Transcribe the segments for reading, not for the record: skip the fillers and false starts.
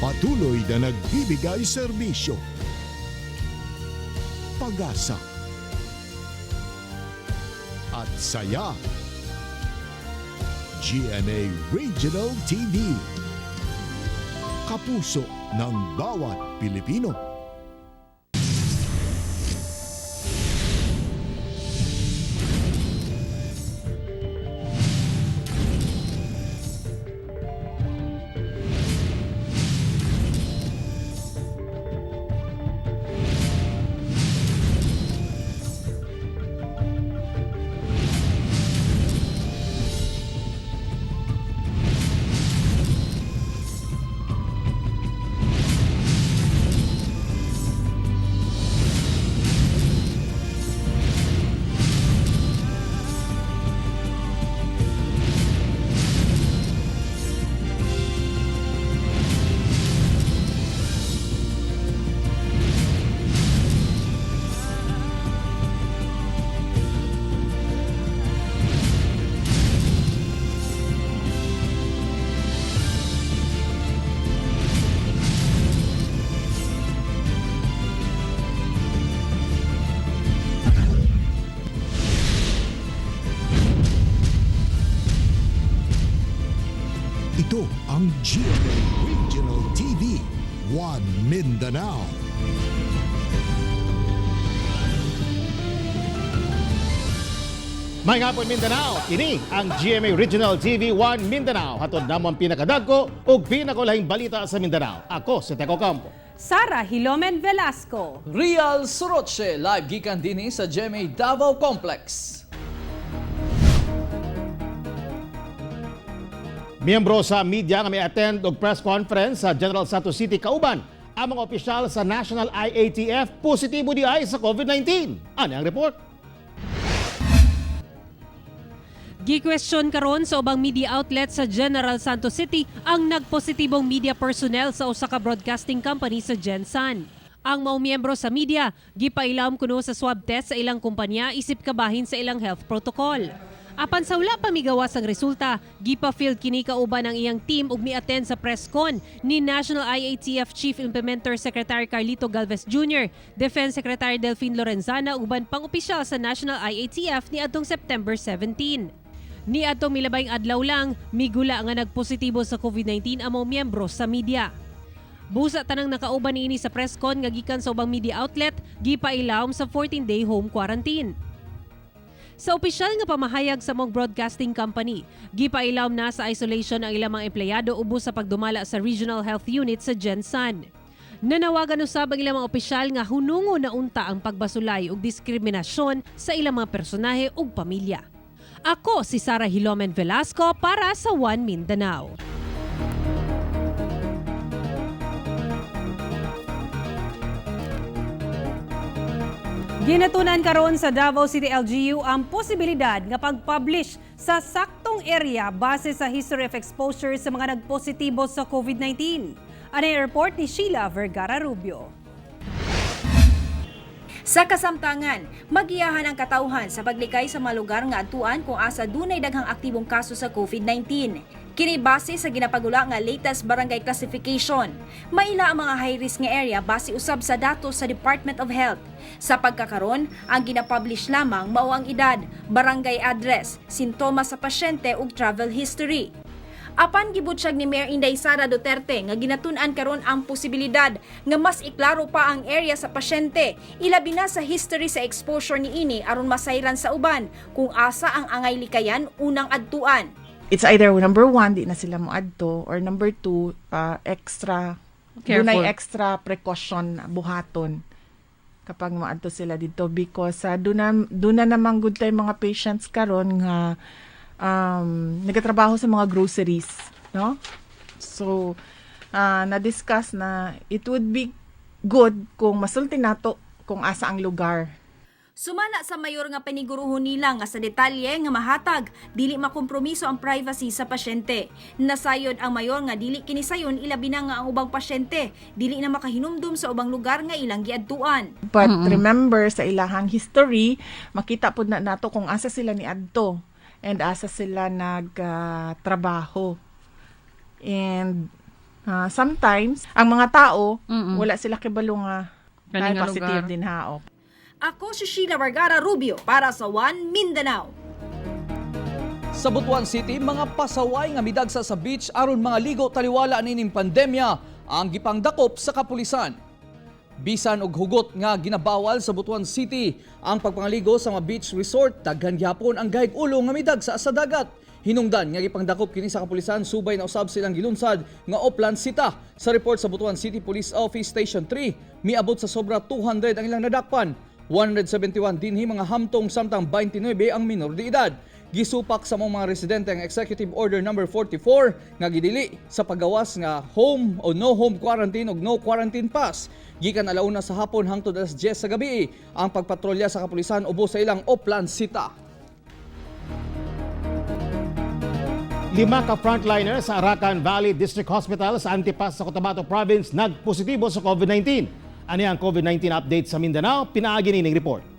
Patuloy na nagbibigay serbisyo, pag-asa, at saya. GMA Regional TV. Kapuso ng bawat Pilipino. Ito ang GMA Regional TV, One Mindanao. May hapon, Mindanao, kini ang GMA Regional TV 1 Mindanao. Hatod namo ang pinakadagko ug pinakulahing balita sa Mindanao. Ako si Teco Campo. Sara Hilomen Velasco. Real Soroche, live gikan dinhi sa GMA Davao Complex. Miyembro sa media nga may attend og press conference sa General Santos City kauban ang mga opisyal sa National IATF positibo di ay sa COVID-19. Ano ang report? Gi-question karon sa ubang media outlet sa General Santos City ang nagpositibong media personnel sa usa ka broadcasting company sa Gensan. Ang maong miyembro sa media, gipailawom kuno sa swab test sa ilang kumpanya isip kabahin sa ilang health protocol. Apan sa wala pa migawas ang resulta, gipa-field kini kauban ang iyang team ug mi-attend sa press con ni National IATF Chief Implementer Secretary Carlito Galvez Jr., Defense Secretary Delphine Lorenzana ug uban pang opisyal sa National IATF niadtong September 17. Ni atong milabayng adlaw lang, migula nga nagpositibo sa COVID-19 ang mga miyembro sa media. Busa tanang nakauban niini sa press con nga gikan sa ubang media outlet, gipailawom sa 14-day home quarantine. Sa opisyal nga pamahayag sa mong broadcasting company, gipailawom na sa isolation ang ilang mga empleyado ubos sa pagdumala sa Regional Health Unit sa Gensan. Nanawagan usab ang ilang mga opisyal nga hunungo na unta ang pagbasulay ug diskriminasyon sa ilang mga personahe ug pamilya. Ako si Sara Hilomen Velasco para sa One Mindanao. Ginatunan karon sa Davao City LGU ang posibilidad nga pag-publish sa saktong area base sa history of exposure sa mga nagpositibo sa COVID-19. Ano yung report ni Sheila Vergara Rubio. Sa kasamtangan, magiyahan ang katawhan sa paglikay sa mga lugar nga adtuan kung asa dunay daghang aktibong kaso sa COVID-19. Kini base sa ginapagula nga latest barangay classification. Maila ang mga high risk nga area base usab sa datos sa Department of Health. Sa pagkakaron, ang ginapublish lamang mao ang edad, barangay address, sintomas sa pasyente ug travel history. Apan gibutsyag ni Mayor Inday Sara Duterte nga ginatun-an karon ang posibilidad nga mas iklaro pa ang area sa pasyente, ilabi na sa history sa exposure niini aron masayran sa uban kung asa ang angay likayan unang adtuan. It's either number one, di na sila moadto, or number two, extra, Careful. dunay extra precaution na buhaton kapag moadto sila dito because duna namang good tay mga patients karon nga nagatrabaho sa mga groceries, no? So, na-discuss na it would be good kung masulti nato kung asa ang lugar. Sumala sa mayor nga paniguruhon nila nga sa detalye nga mahatag, dili makompromiso ang privacy sa pasyente. Nasayod ang mayor nga dili kini sayon ilabi na nga ang ubang pasyente, dili na makahinumdum sa ubang lugar nga ilang giadtuan. But remember, sa ilahang history, makita pud na nato kung asa sila ni adto and asa sila nagtrabaho. And Sometimes ang mga tao wala sila kibalo nga Kani ay, nga positive lugar. din ha. Oh. Ako si Sheila Vergara Rubio para sa One Mindanao. Sa Butuan City, mga pasaway nga midagsa sa beach aron mga ligo taliwala nining pandemya ang gipangdakop sa kapulisan. Bisan og hugot nga ginabawal sa Butuan City ang pagpangaligo sa mga beach resort, daghan gihapon ang gahig ulo nga midagsa sa dagat. Hinungdan nga gipangdakop kini sa kapulisan subay na usab silang gilunsad nga Oplan Sita. Sa report sa Butuan City Police Office Station 3, miabot sa sobra 200 ang ilang nadakpan. 171 dinhi mga hamtong samtang 29 ang minor de edad. Gisupak sa mga residente ang Executive Order number 44 nga gidili sa paggawas nga home o no home quarantine og no quarantine pass. Gikan alauna sa hapon hangtod alas 10 sa gabi ang pagpatrolya sa kapulisan ubos sa ilang Oplan Sita. Lima ka frontliner sa Arakan Valley District Hospital sa Antipas sa Cotabato Province nagpositibo sa COVID-19. Ano ang COVID-19 update sa Mindanao? Pinaagi nining report.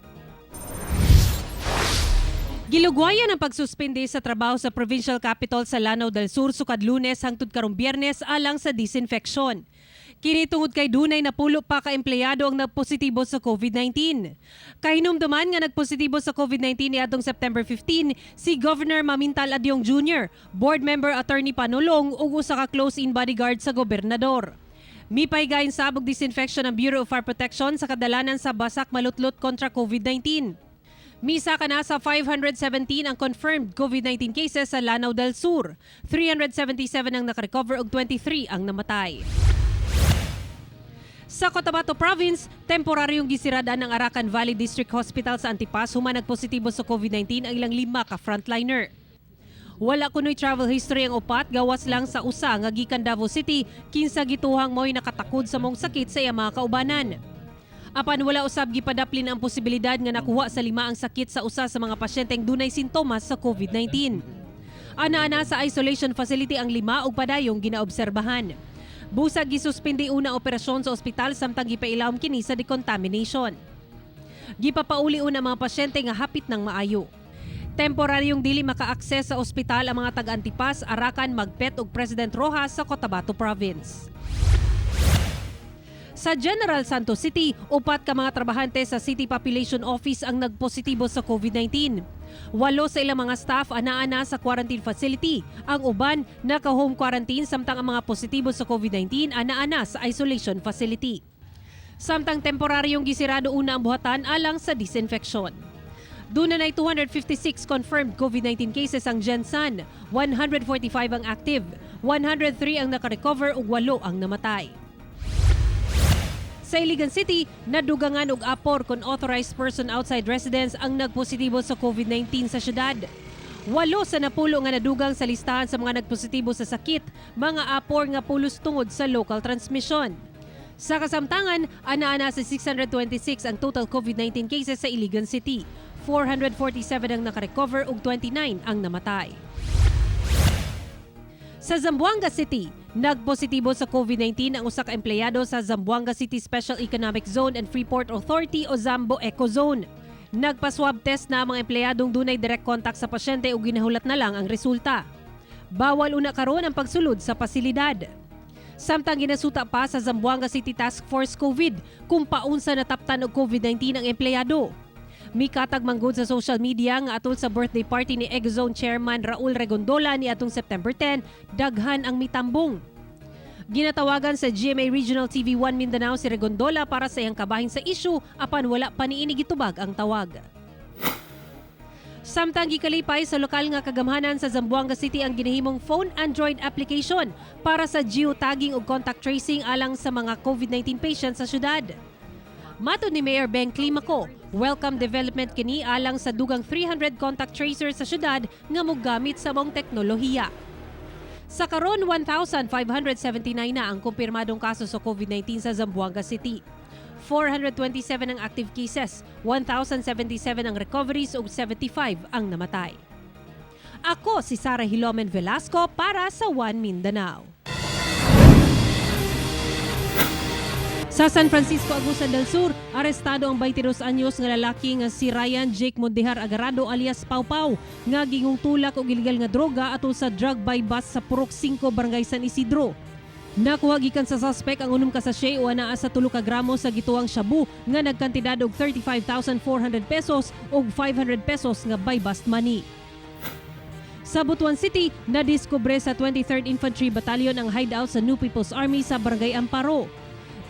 Gilugwayan ang pagsuspende sa trabaho sa provincial capital sa Lanao del Sur sukad Lunes hangtod karong Biyernes alang sa disinfection. Kini tungod kay dunay napulo pa ka empleyado ang nagpositibo sa COVID-19. Kahinumduman nga nagpositibo sa COVID-19 niadtong September 15 si Governor Mamintal Adyong Jr., board member Attorney Panulong ug usa ka close-in bodyguard sa gobernador. Mipaygayon sabog disinfection ang Bureau of Fire Protection sa kadalanan sa Basak Malutlot kontra COVID-19. Misa ka na sa 517 ang confirmed COVID-19 cases sa Lanao del Sur. 377 ang nakarecover ug 23 ang namatay. Sa Cotabato Province, temporaryong gisirada ng Arakan Valley District Hospital sa Antipas human nagpositibo sa COVID-19 ang ilang lima ka frontliner. Wala kunoy travel history ang upat, gawas lang sa usa nga gikan Davao City kinsa gituhang mo'y nakatakod sa mong sakit sa iyang mga kaubanan. Apan wala usab gipadaplin ang posibilidad nga nakuha sa lima ang sakit sa usa sa mga pasyenteng dunay sintomas sa COVID-19. Ana-ana sa isolation facility ang lima ug padayong ginaobserbahan. Busag gisuspindi una operasyon sa ospital samtang gipailawom kini sa decontamination. Gipapauli una mga pasyente nga hapit ng maayo. Temporaryong dili maka-access sa ospital ang mga taga-Antipas, Arakan, Magpet ug President Rojas sa Cotabato Province. Sa General Santos City, upat ka mga trabahante sa City Population Office ang nagpositibo sa COVID-19. Walo sa ilang mga staff anaa-ana sa quarantine facility. Ang uban naka-home quarantine samtang ang mga positibo sa COVID-19 anaa-ana sa isolation facility. Samtang temporaryong gisirado una ang buhatan alang sa disinfection. Doon na 256 confirmed COVID-19 cases ang Gensan, 145 ang active, 103 ang nakarecover ug 8 ang namatay. Sa Iligan City, nadugangan og apor kon authorized person outside residence ang nagpositibo sa COVID-19 sa syudad. Walo sa napulo nga nadugang sa listahan sa mga nagpositibo sa sakit, mga apor nga pulos tungod sa local transmission. Sa kasamtangan, ana-ana sa 626 ang total COVID-19 cases sa Iligan City. 447 ang nakarecover ug 29 ang namatay. Sa Zamboanga City, nagpositibo sa COVID-19 ang usa ka empleyado sa Zamboanga City Special Economic Zone and Freeport Authority o Zambo Eco Zone. Nagpa-swab test na ang mga empleyadong dunay direct contact sa pasyente ug ginahulat na lang ang resulta. Bawal una karon ang pagsulod sa pasilidad. Samtang ginasuta pa sa Zamboanga City Task Force COVID kung paunsa nataptan og COVID-19 ang empleyado. Mikatag manggod sa social media nga atol sa birthday party ni Exzone Chairman Raul Regondola ni atong September 10, daghan ang mitambong. Ginatawagan sa GMA Regional TV 1 Mindanao si Regondola para sa iyang kabahin sa issue apan wala pa niini gitubag ang tawag. Samtang gikalipay sa lokal nga kagamhanan sa Zamboanga City ang ginahimong phone Android application para sa geotagging ug contact tracing alang sa mga COVID-19 patients sa syudad. Matod ni Mayor Ben Climaco, welcome development kini alang sa dugang 300 contact tracers sa syudad nga mogamit sa maong teknolohiya. Sa karon 1,579 na ang kumpirmadong kaso sa COVID-19 sa Zamboanga City. 427 ang active cases, 1,077 ang recoveries ug 75 ang namatay. Ako si Sara Hilomen Velasco para sa One Mindanao. Sa San Francisco, Agusan del Sur, arestado ang 22 anyos nga lalaki nga si Ryan Jake Mondehar Agarado alias Pau Pau nga gingong tulak og illegal nga droga atol sa drug by bus sa Purok 5, Barangay San Isidro. Nakuha gikan sa suspect ang 6 ka sachet o anaa sa 3 ka gramo sa gituwang shabu nga nagkantidad og 35,400 pesos ug 500 pesos nga buy bust money. Sa Butuan City, nadiskubre sa 23rd Infantry Battalion ang hideout sa New People's Army sa Barangay Amparo.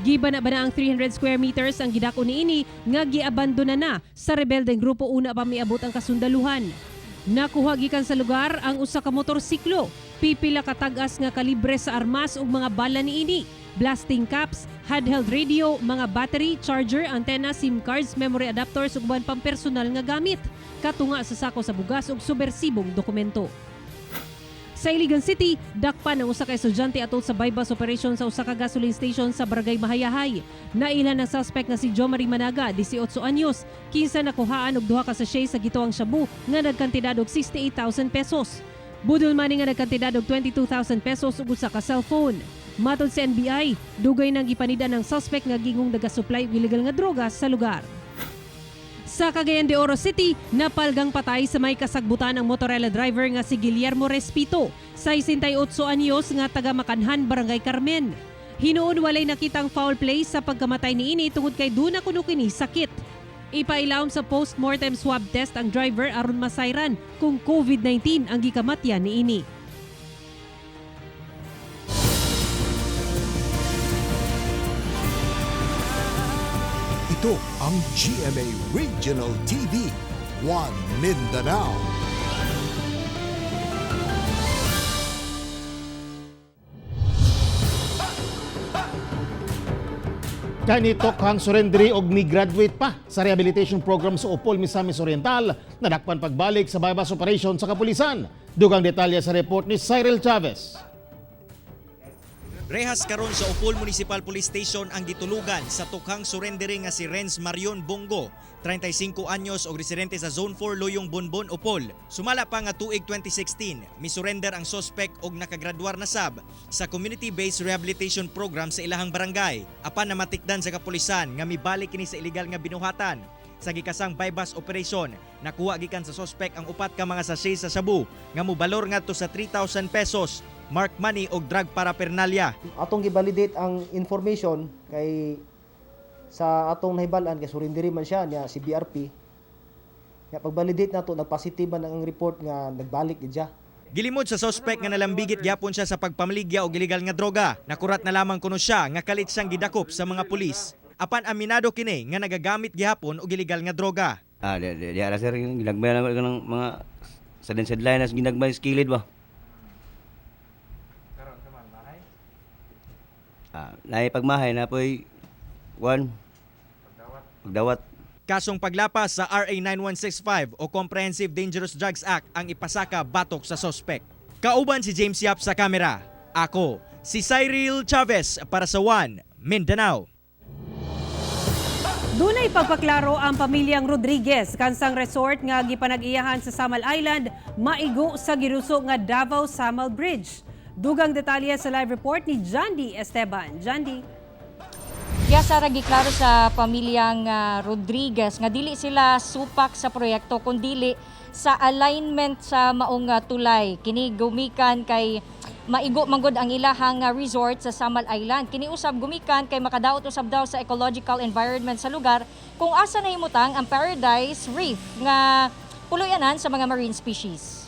Giba na ba na ang 300 square meters ang gidako niini nga giabandona na sa rebeldeng grupo una pa miabot ang kasundaluhan. Nakuha gikan sa lugar ang usa ka motorsiklo, pipila ka tag-as nga kalibre sa armas ug mga bala niini, blasting caps, handheld radio, mga battery, charger, antenna, SIM cards, memory adapters ug uban pang personal nga gamit. Katunga sa sako sa bugas ug subversibong dokumento. Sa Iligan City, dakpan ang usa ka estudyante atol sa bypass operation sa usa ka gasoline station sa Barangay Mahayahay. Nailhan ang suspect nga si Jo Marie Managa, 18 anyos, kinsa nakuhaan og duha ka sachet sa gituwang shabu nga nagkantidad og 68,000 pesos. Budol money nga nagkantidad og 22,000 pesos ug usa ka cellphone. Matod sa NBI, dugay nang gipanid-an ang suspect nga gingong nagasupply og illegal nga droga sa lugar. Sa Cagayan de Oro City, napalgang patay sa may kasagbutan ang motorela driver nga si Guillermo Respito, 68 anyos nga taga Makanhan, Barangay Carmen. Hinuon walay nakitang foul play sa pagkamatay niini tungod kay duna kuno kini sakit. Ipailawom sa post-mortem swab test ang driver aron masayran kung COVID-19 ang gikamatyan niini. Ito ang GMA Regional TV, One Mindanao. Kani tokhang surrenderi og mi-graduate pa sa rehabilitation program sa Opol, Misamis Oriental, nadakpan pagbalik sa bypass operation sa kapulisan. Dugang detalye sa report ni Cyril Chavez. Rehas karon sa Opol Municipal Police Station ang gitulugan sa tukhang surrendering nga si Renz Marion Bongo, 35 anyos og residente sa Zone 4 Luyong Bonbon, Opol. Sumala pa nga tuig 2016, misurrender ang sospek og nakagraduar na sab sa Community-Based Rehabilitation Program sa ilahang barangay. Apan namatikdan sa kapulisan nga mibalik kini sa illegal nga binuhatan. Sa gikasang bypass operation, nakuha gikan sa sospek ang upat ka mga sachet sa shabu nga mobalor ngadto sa 3,000 pesos, mark money og drug paraphernalia. Atong givalidate ang information kay sa atong nahibal-an kay surrenderi man siya niya si BRP. Nya pag-validate nato, nagpositive man ang report nga nagbalik gid siya. Gilimod sa sospek nga nalambigit gyapon siya sa pagpamaligya og ilegal nga droga. Nakurat na lamang kuno siya nga kalit siyang gidakop sa mga pulis. Apan aminado kini nga nagagamit gihapon og ilegal nga droga. Ah, di, di, di ara sir, ginagmay lang ko ng mga sadin-sadline nas ginagmay sa kilid ba. Karon sa man mahay? Ah, naay pagmahay na poy one pagdawat. Pagdawat. Kasong paglapas sa RA 9165 o Comprehensive Dangerous Drugs Act ang ipasaka batok sa sospek. Kauban si James Yap sa kamera. Ako, si Cyril Chavez para sa One Mindanao. Dunay pagpaklaro ang pamilyang Rodriguez kansang resort nga gipanag-iyahan sa Samal Island maigo sa giruso nga Davao Samal Bridge. Dugang detalye sa live report ni Jandy Esteban. Jandy. Kaya Sara, giklaro sa pamilyang Rodriguez nga dili sila supak sa proyekto kundili sa alignment sa maong tulay. Kini gumikan kay maigo manggod ang ilahang resort sa Samal Island. Kini usab gumikan kay makadaot usab daw sa ecological environment sa lugar kung asa nahimutang ang Paradise Reef nga puloy-anan sa mga marine species.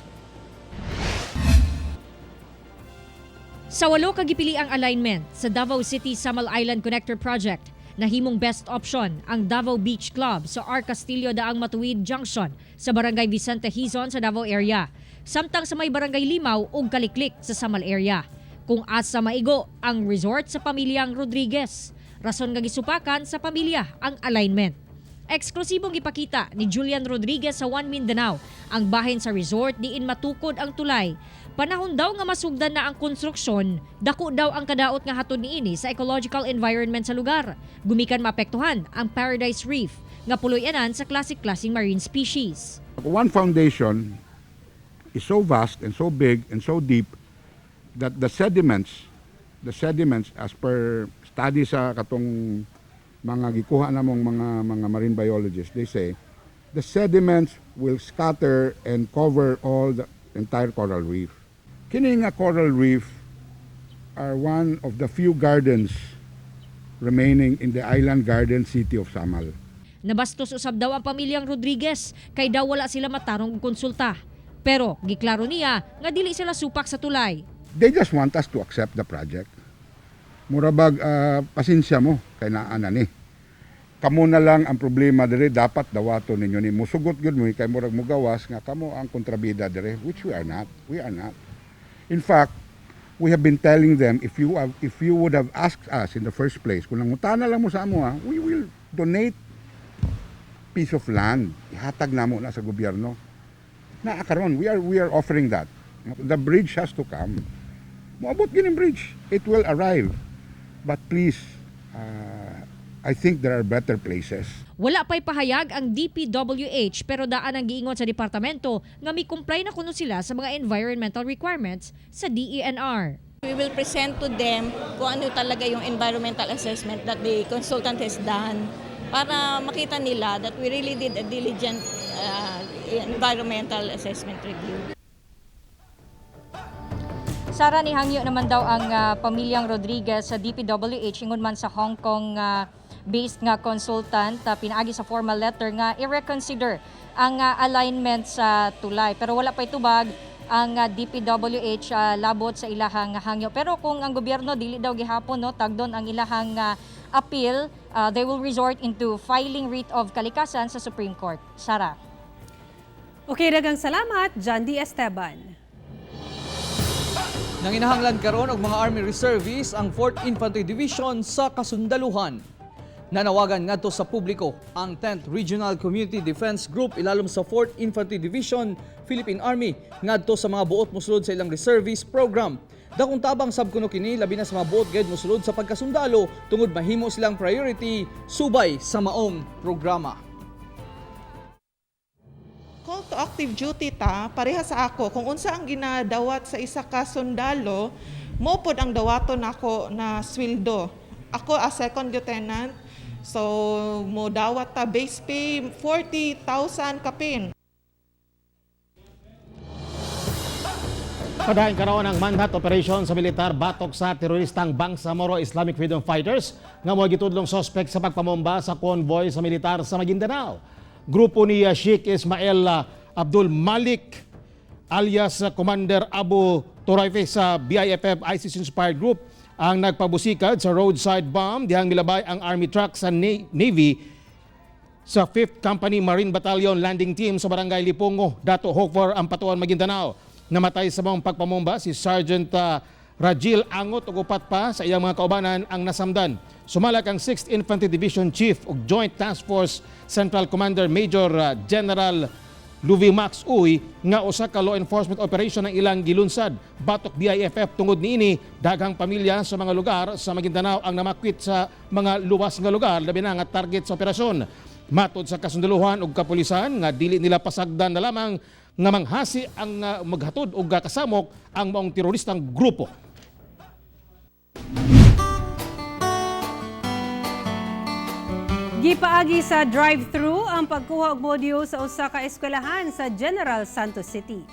Sa walo ka gipili ang alignment sa Davao City Samal Island Connector Project, nahimong best option ang Davao Beach Club sa R. Castillo Daang Matuwid Junction sa Barangay Vicente Hizon sa Davao area, samtang sa may Barangay Limaw ug Kaliklik sa Samal area. Kung asa maigo ang resort sa pamilyang Rodriguez, rason nga gisupakan sa pamilya ang alignment. Eksklusibong gipakita ni Julian Rodriguez sa One Mindanao ang bahin sa resort diin matukod ang tulay. Panahon daw nga masugdan na ang konstruksyon, dako daw ang kadaot nga hatod niini sa ecological environment sa lugar. Gumikan maapektuhan ang Paradise Reef nga puloy-anan sa classic-klaseng marine species. One foundation is so vast and so big and so deep that the sediments as per study sa katong mga gikuha namong mga marine biologists, they say the sediments will scatter and cover all the entire coral reef. Kini nga coral reef are one of the few gardens remaining in the island garden city of Samal. Nabastos usab daw ang pamilyang Rodriguez kay daw wala sila matarong og konsulta. Pero giklaro niya nga dili sila supak sa tulay. They just want us to accept the project. Murabag pasensya mo kay naa na ni. Kamo na lang ang problema dire, dapat dawato ninyo ni musugot gyud mo kay murag mugawas nga kamo ang kontrabida dire, which we are not. We are not. In fact, we have been telling them, if you would have asked us in the first place, kung nangutana lang mo sa amo, we will donate piece of land. Ihatag namo na sa gobyerno. Na karon we are offering that. The bridge has to come. Moabot gyud ang bridge. It will arrive. But please, I think there are better places. Wala pa'y pahayag ang DPWH pero daan ang giingon sa departamento nga mi-comply na kuno sila sa mga environmental requirements sa DENR. We will present to them kung ano talaga yung environmental assessment that the consultant has done para makita nila that we really did a diligent environmental assessment review. Sara, nihangyo naman daw ang pamilyang Rodriguez sa DPWH ingon man sa Hong Kong based nga consultant pinaagi sa formal letter nga i-reconsider ang alignment sa tulay. Pero wala pa itubag ang DPWH labot sa ilahang hangyo. Pero kung ang gobyerno dili daw gihapon, no, tagdon ang ilahang appeal, they will resort into filing writ of kalikasan sa Supreme Court. Sara. Okay, daghang salamat, John D. Esteban. Nanginahanglan karon og mga Army Reservists ang 4th Infantry Division sa kasundaluhan. Nanawagan ngadto sa publiko ang 10th Regional Community Defense Group ilalom sa 4th Infantry Division Philippine Army ngadto sa mga buot mosulod sa ilang reservist program. Dakong tabang sab kuno kini, labi na sa mga buot gayud mosulod sa pagkasundalo, tungod mahimo silang priority subay sa maong programa. Call to active duty ta, pareha sa ako. Kung unsa ang ginadawat sa isa ka sundalo, mo pod ang dawaton nako na sweldo. Ako as second lieutenant, so mo dawat ta base pay 40,000 kapin. Padayon karon ang manhunt operation sa militar batok sa teroristang Bangsamoro Islamic Freedom Fighters nga mo gitudlong suspect sa pagpamomba sa convoy sa militar sa Maguindanao. Grupo ni Sheikh Ismail Abdul Malik alias Commander Abu Turaife sa BIFF ISIS-inspired group ang nagpabusikad sa roadside bomb dihang milabay ang army truck sa Navy sa 5th Company Marine Battalion Landing Team sa Barangay Lipongo, Dato Hofer, Ampatuan, Maguindanao. Namatay sa mga pagpamomba si Sergeant Rajil Angot ug upat pa sa iyang mga kaubanan ang nasamdan. Sumalak ang 6th Infantry Division Chief ug Joint Task Force Central Commander Major General Luvi Max Uy nga usa ka law enforcement operation ang ilang gilunsad batok BIFF. Tungod niini, daghang pamilya sa mga lugar sa Maguindanao ang namakwit sa mga luwas nga lugar, labi na nga target sa operasyon. Matod sa kasundaluhan ug kapulisan nga dili nila pasagdan na lamang nga manghasi ang maghatod og kasamok ang maong teroristang grupo. Gipaagi sa drive-thru ang pagkuha og module sa usa ka eskwelahan sa General Santos City.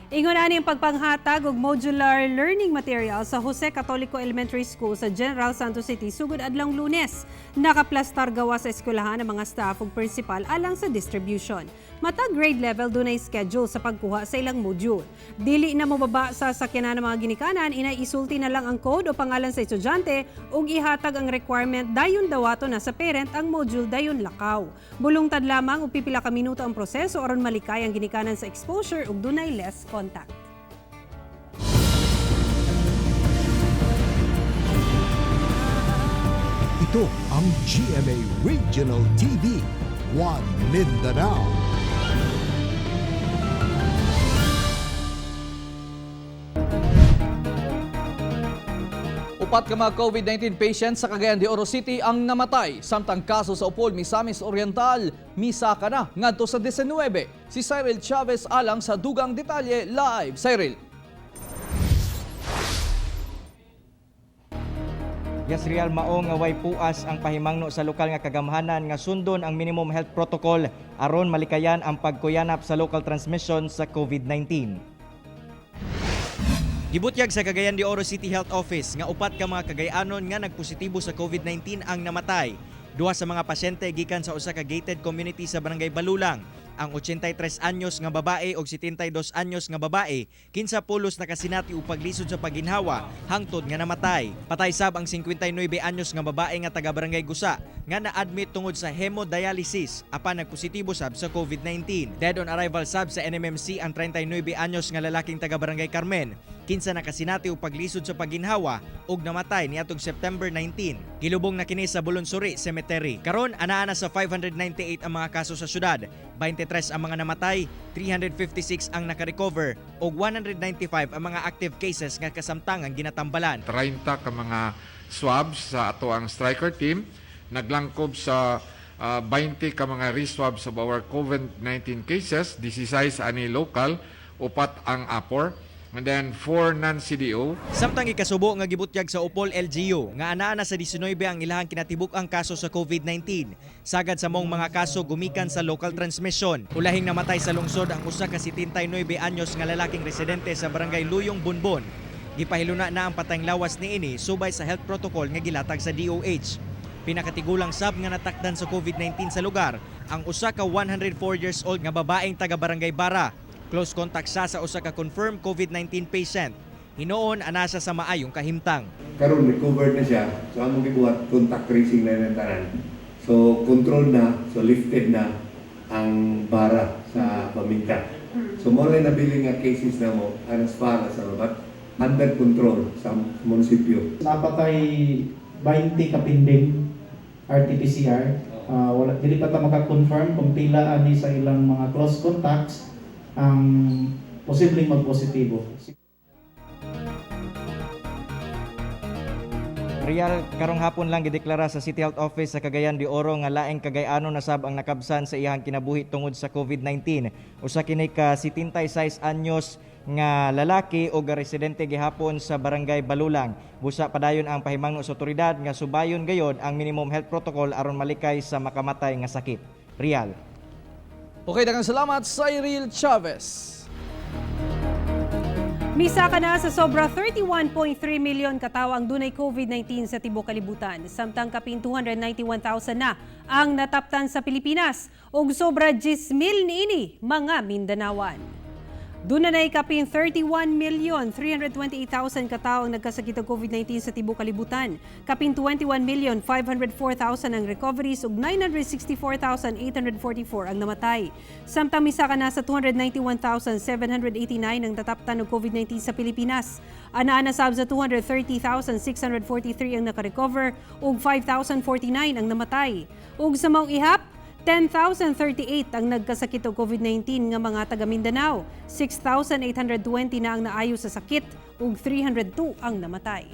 Ingon ani ang pagpanghatag og modular learning material sa Jose Catolico Elementary School sa General Santos City sugod adlong Lunes. Nakaplastar gawa sa eskwelahan ang mga staff ug principal alang sa distribution. Matag grade level dunay schedule sa pagkuha sa ilang module. Dili na mobaba sa sakyanan ng mga ginikanan, inay isulti na lang ang code o pangalan sa estudyante ug ihatag ang requirement, dayon dawato na sa parent ang module, dayon lakaw. Bulungtad lamang og pipila ka minuto ang proseso aron malikay ang ginikanan sa exposure ug dunay less contact. Ito ang GMA Regional TV, One Mindanao. 4 ka mga COVID-19 patients sa Cagayan de Oro City ang namatay. Samtang kaso sa Opol, Misamis Oriental, misaka na ngadto sa 19. Si Cyril Chavez alang sa dugang detalye live. Cyril. Yes, Real, mao nga way puas ang pahimangno sa lokal nga kagamhanan nga sundon ang minimum health protocol aron malikayan ang pagkuyanap sa local transmission sa COVID-19. Gibutyag sa Cagayan de Oro City Health Office nga upat ka mga Cagayanon nga nagpositibo sa COVID-19 ang namatay. Duha sa mga pasyente gikan sa usa ka gated community sa Barangay Balulang. Ang 83 anyos nga babae og 72 anyos nga babae kinsa pulos nakasinati og paglisod sa paginhawa hangtod nga namatay. Patay sab ang 59 anyos nga babae nga taga Barangay Gusa nga na-admit tungod sa hemodialysis apan nagpositibo sab sa COVID-19. Dead on arrival sab sa NMMC ang 39 anyos nga lalaking taga Barangay Carmen kinsa nakasinati og paglisod sa paginhawa ug namatay niadtong September 19. Gilubong na kini sa Bulunsuri Cemetery. Karon anaa na sa 598 ang mga kaso sa syudad, 23 ang mga namatay, 356 ang nakarecover ug 195 ang mga active cases nga kasamtangang ginatambalan. 30 ka mga swabs sa ato ang striker team, naglangkob sa 20 ka mga reswabs of our COVID-19 cases, 16 ani local, upat ang APOR, and then 4 non-CDO. Samtang ikasubo nga gibutyag sa Opol LGU nga anaa na sa 19 ang ilahang kinatibuk-ang kaso sa COVID-19. Sagad sa mong mga kaso gumikan sa local transmission. Ulahing namatay sa lungsod ang usa ka 79 anyos nga lalaking residente sa Barangay Luyong Bunbon. Gipahiluna na ang patayng lawas niini subay sa health protocol nga gilatag sa DOH. Pinakatigulang sab nga natakdan sa COVID-19 sa lugar ang usa ka 104 years old nga babaeng taga Barangay Bara. Close contact siya sa usa ka confirmed COVID-19 patient. Hinuon ana siya sa maayong kahimtang. Karon recovered na siya. So among gibuhat, contact tracing na ng tanan. So control na, so lifted na ang Bara sa paminta. So mo lang nabili nga cases na mo as far as ano, but under control sa munisipyo. Naa pa tay 20 ka pending RT-PCR. Wala, dili pa ta maka-confirm kung pila ani sa ilang mga close contacts ang posibleng magpositibo. Real, karong hapon lang gideklara sa City Health Office sa Cagayan de Oro nga laing Cagayano na sab ang nakabsan sa iyang kinabuhi tungod sa COVID-19. Usa kini ka 76 anyos nga lalaki o residente gihapon sa Barangay Balulang. Busa padayon ang pahimangno sa otoridad nga subayon gayod ang minimum health protocol aron malikay sa makamatay nga sakit. Real. Okay, daghang salamat, Cyril Chavez. Misaka na sa sobra 31.3 milyon katawo ang dunay COVID-19 sa tibuok kalibutan. Samtang kapin 291,000 na ang nataptan sa Pilipinas ug sobra 10,000 niini mga Mindanawan. Duna na kapin 31,328,000 katawo ang nagkasakit og COVID-19 sa tibuok kalibutan. Kapin 21,504,000 ang recoveries ug 964,844 ang namatay. Samtang misaka na sa 291,789 ang nataptan og COVID-19 sa Pilipinas. Anaa na sab sa 230,643 ang nakarecover ug 5,049 ang namatay. Ug sa maong ihap, 10,038 ang nagkasakit og COVID-19 nga mga taga Mindanao. 6,820 na ang naayo sa sakit ug 302 ang namatay.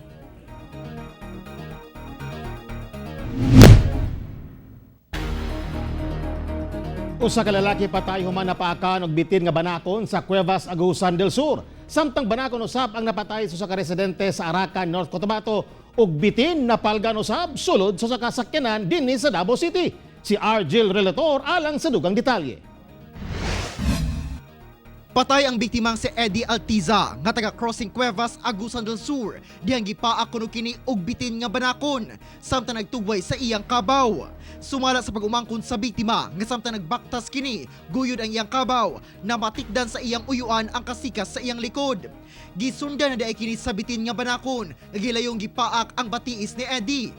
Usa ka lalaki patay human napaakan og bitin nga banakon sa Cuevas, Agusan del Sur. Samtang banakon usab ang napatay sa usa ka residente sa Arakan, North Cotabato ug bitin napalgan usab sulod sa usa ka sakyanan dinhi sa Davao City. Si Argel Relator alang sa dugang detalye. Patay ang biktimang si Eddie Altiza nga taga Crossing Cuevas, Agusan del Sur. Dihang gipaak kuno kini og bitin nga banakon samtang nagtugway sa iyang kabaw. Sumala sa pag-umangkon sa biktima nga samtang nagbaktas kini, guyod ang iyang kabaw, namatikdan sa iyang uyuan ang kasikas sa iyang likod. Gisundan na diay kini sa bitin nga banakon nga gilayong gipaak ang batiis ni Eddie.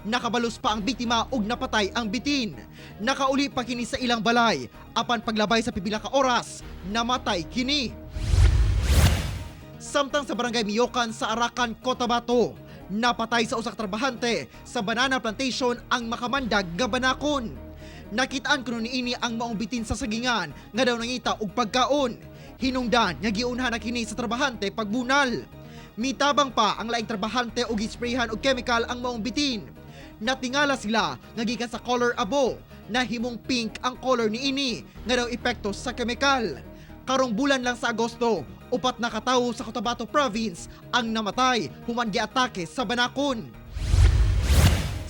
Nakabalos pa ang biktima ug napatay ang bitin. Nakauli pa kini sa ilang balay apan paglabay sa pipila ka oras, namatay kini. Samtang sa Barangay Miyokan sa Arakan, Cotabato, napatay sa usa ka trabahante sa banana plantation ang makamandag nga banakon. Nakitaan kuno niini ang maong bitin sa sagingan nga daw nangita og pagkaon. Hinungdan nga giunhan na kini sa trabahante pagbunal. Mitabang pa ang laing trabahante og gisprayhan og chemical ang maong bitin. Natingala sila nga gikan sa color abo, nahimong pink ang color niini nga daw epekto sa chemical. Karong bulan lang sa Agosto, upat na katawo sa Cotabato Province ang namatay human giatake sa banakon.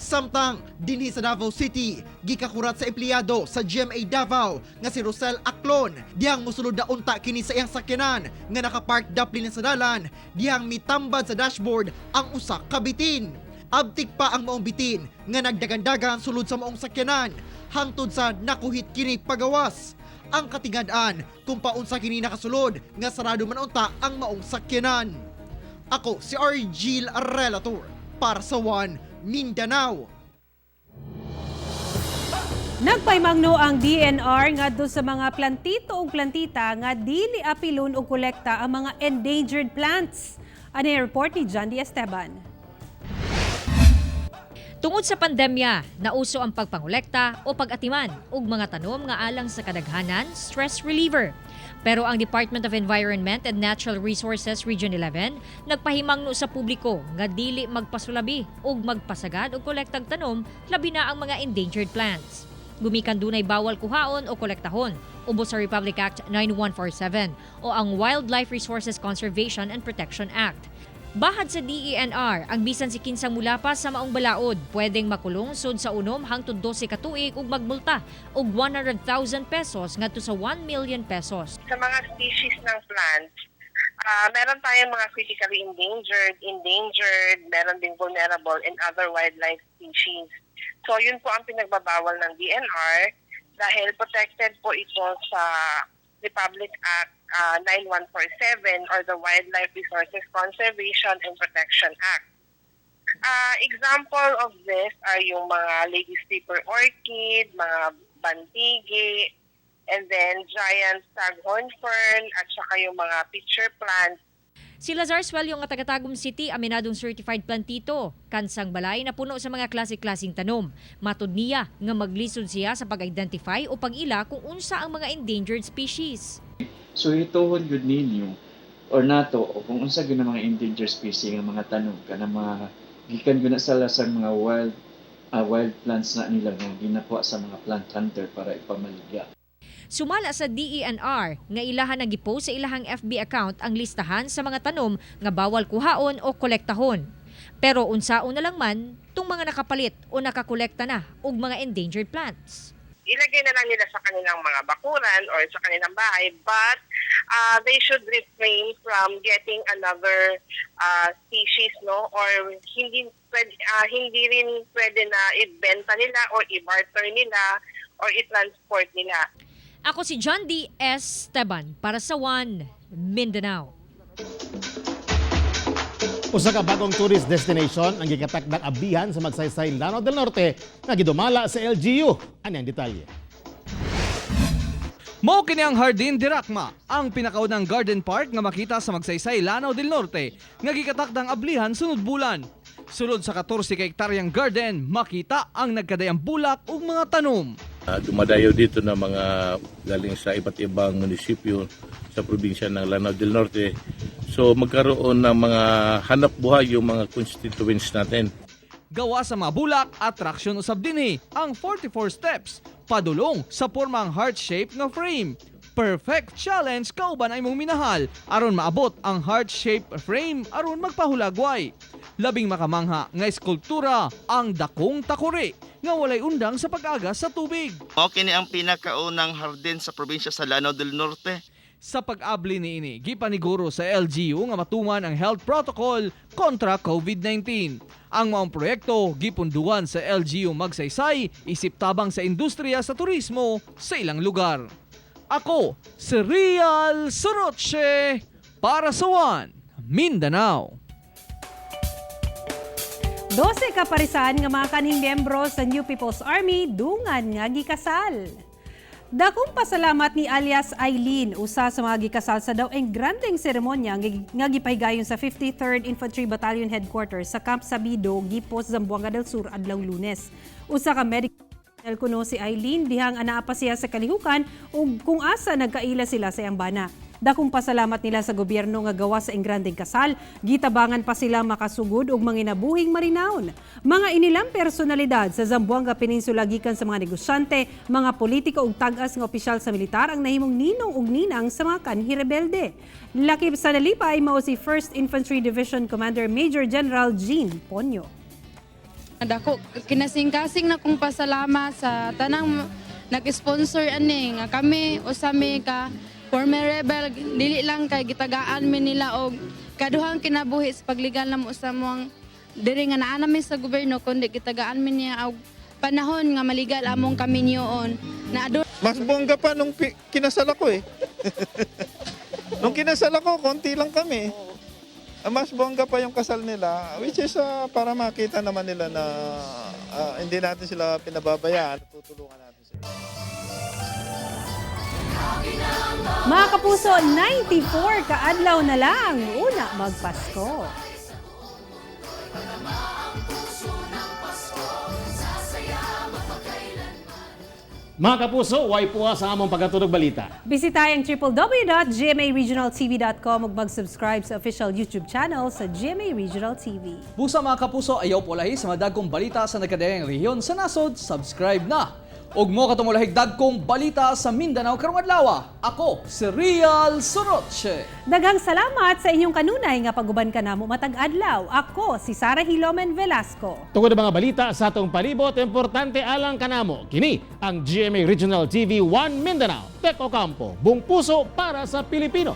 Samtang dinhi sa Davao City, gikakurat sa empleyado sa GMA Davao nga si Rosel Aclon dihang mosulod na unta kini sa iyang sakyanan nga nakapark daplin sa dalan dihang mitambad sa dashboard ang usa ka bitin. Abtik pa ang maong bitin nga nagdagandagan sulod sa maong sakyanan hangtod sa nakuhit kini pagawas. Ang katingad-an kung paunsa kini nakasulod nga sarado man unta ang maong sakyanan. Ako si Argil Relator para sa One Mindanao. Nagpaymangno ang DENR ngadto sa mga plantito ug plantita nga dili apilon og kolekta ang mga endangered plants. Ano yung report ni John D. Esteban? Tungod sa pandemya, nauso ang pagpangolekta o pag-atiman og mga tanom nga alang sa kadaghanan stress reliever. Pero ang Department of Environment and Natural Resources Region 11 nagpahimangno sa publiko nga dili magpasulabi ug magpasagad og kolektag tanom, labi na ang mga endangered plants. Gumikan dunay bawal kuhaon o kolektahon ubos sa Republic Act 9147 o ang Wildlife Resources Conservation and Protection Act. Bahad sa DENR, ang bisan si kinsang mulapas sa maong balaod, pwedeng makulong sud sa 6 hangtod 12 ka tuig ug magmulta og 100,000 pesos ngadto sa 1 million pesos. Sa mga species ng plants, meron tayong mga critically endangered, endangered, meron ding vulnerable, and other wildlife species. So yun po ang pinagbabawal ng DENR dahil protected po ito sa Republic Act 9147 or the Wildlife Resources Conservation and Protection Act. Example of this are yung mga lady slipper orchid, mga bandigi, and then giant staghorn fern, at saka yung mga pitcher plants. Si Lazar Suelio nga taga Tagum City, aminadong certified plantito. Kansang balay na puno sa mga klase-klaseng tanom. Matud niya nga maglisod siya sa pag-identify o pag-ila kung unsa ang mga endangered species. So hituhon gud ninyo or nato o kung unsa gyud ang mga endangered species nga mga tanom, kanang mga gikan gyud na sila sa mga wild plants na nila nga ginakuha sa mga plant hunter para ipamaligya. Sumala sa DENR nga ilahan ang gipost sa ilahang FB account ang listahan sa mga tanom nga bawal kuhaon o kolektahon. Pero unsaon na lang man tung mga nakapalit o nakakolekta na og mga endangered plants? Ilagay na lang nila sa kanilang mga bakuran or sa kanilang bahay, but they should refrain from getting another species, no, or hindi rin pwede na ibenta nila or i-barter nila or i-transport nila. Ako si John D. Esteban para sa One Mindanao. Usa ka bagong tourist destination ang gikatakdang abihan sa Magsaysay, Lanao del Norte nga gidumala sa LGU. Ano ang detalye? Mao kini ang Hardin de Racma, ang pinakaunang garden park nga makita sa Magsaysay, Lanao del Norte, nga gikatakdang ablihan sunod bulan. Sulod sa 14 ka hektaryang garden, makita ang nagkadayang bulak ug mga tanom. Dumadayo dito na mga galing sa iba't ibang munisipyo sa probinsya ng Lanao del Norte. So magkaroon ng mga hanap buhay yung mga constituents natin. Gawa sa mga bulak, atraksyon usab dinhi ang 44 steps, padulong sa pormang heart-shape nga frame. Perfect challenge kauban ay mong minahal aron maabot ang heart-shaped frame aron magpahulagway. Labing makamangha nga eskultura ang dakong takuri nga walay undang sa pag-agas sa tubig. Mao kini ang pinakaunang hardin sa probinsya sa Lanao del Norte. Sa pag-abli niini, gipaniguro sa LGU nga matuman ang health protocol kontra COVID-19. Ang maong proyekto gipunduan sa LGU Magsaysay isip tabang sa industriya sa turismo sa ilang lugar. Ako, si Real Soroche para sa One Mindanao. 12 ka parisan nga mga kanhing miyembro sa New People's Army dungan nga gikasal. Dakong pasalamat ni alias Eileen, usa sa mga gikasal sa daw ang grandeng seremonya nga gipahigayon sa 53rd Infantry Battalion Headquarters sa Camp Sabido, Guipos, Zamboanga del Sur adlaw Lunes. Usa ka medical kuno si Eileen dihang anaa pa siya sa kalihukan ug kung asa nagkaila sila sa iyang bana. Dakong pasalamat nila sa gobyerno nga gawa sa engrandeng kasal, gitabangan pa sila makasugod og manginabuhing marinawon. Mga inilang personalidad sa Zamboanga Peninsula gikan sa mga negosyante, mga politiko ug tag-as nga opisyal sa militar ang nahimong ninong ug ninang sa mga kanhi rebelde. Lakip sa nalipay mao si 1st Infantry Division Commander Major General Jean Ponyo. Dako kinasing-kasing na kong pasalamat sa tanang nag-sponsor ani nga kami usa mi ka former rebel, dili lang kay gitagaan mi nila og kaduhang kinabuhi sa pagligal namo sa among diri nga naa nami sa gobyerno, kundi gitagaan mi niya og panahon nga maligal among kaminyoon na aduna Mas bongga pa nung kinasal ako eh. Nung kinasal ako, konti lang kami. Mas bongga pa yung kasal nila, which is para makita naman nila na hindi natin sila pinababayaan, tutulungan natin sila. Mga kapuso, 94 kaadlaw na lang. Una magpasko. Mga kapuso, way puwa sa among pagkatunog balita. Bisitahin ang www.gmaregionaltv.com ug mag-subscribe sa official YouTube channel sa GMA Regional TV. Busa, mga kapuso, ayaw pulahi sa madagkong balita sa nagkadaiyang rehiyon sa nasod, subscribe na. Ug mo katong mulahig dagkong balita sa Mindanao karong adlaw. Ako si Real Soroche. Daghang salamat sa inyong kanunay nga paguban kanamo matag adlaw. Ako si Sara Hilomen Velasco. Tungod ang mga balita sa atong palibot, importante alang kanamo. Kini ang GMA Regional TV 1 Mindanao. Tek Ocampo, buong puso para sa Pilipino.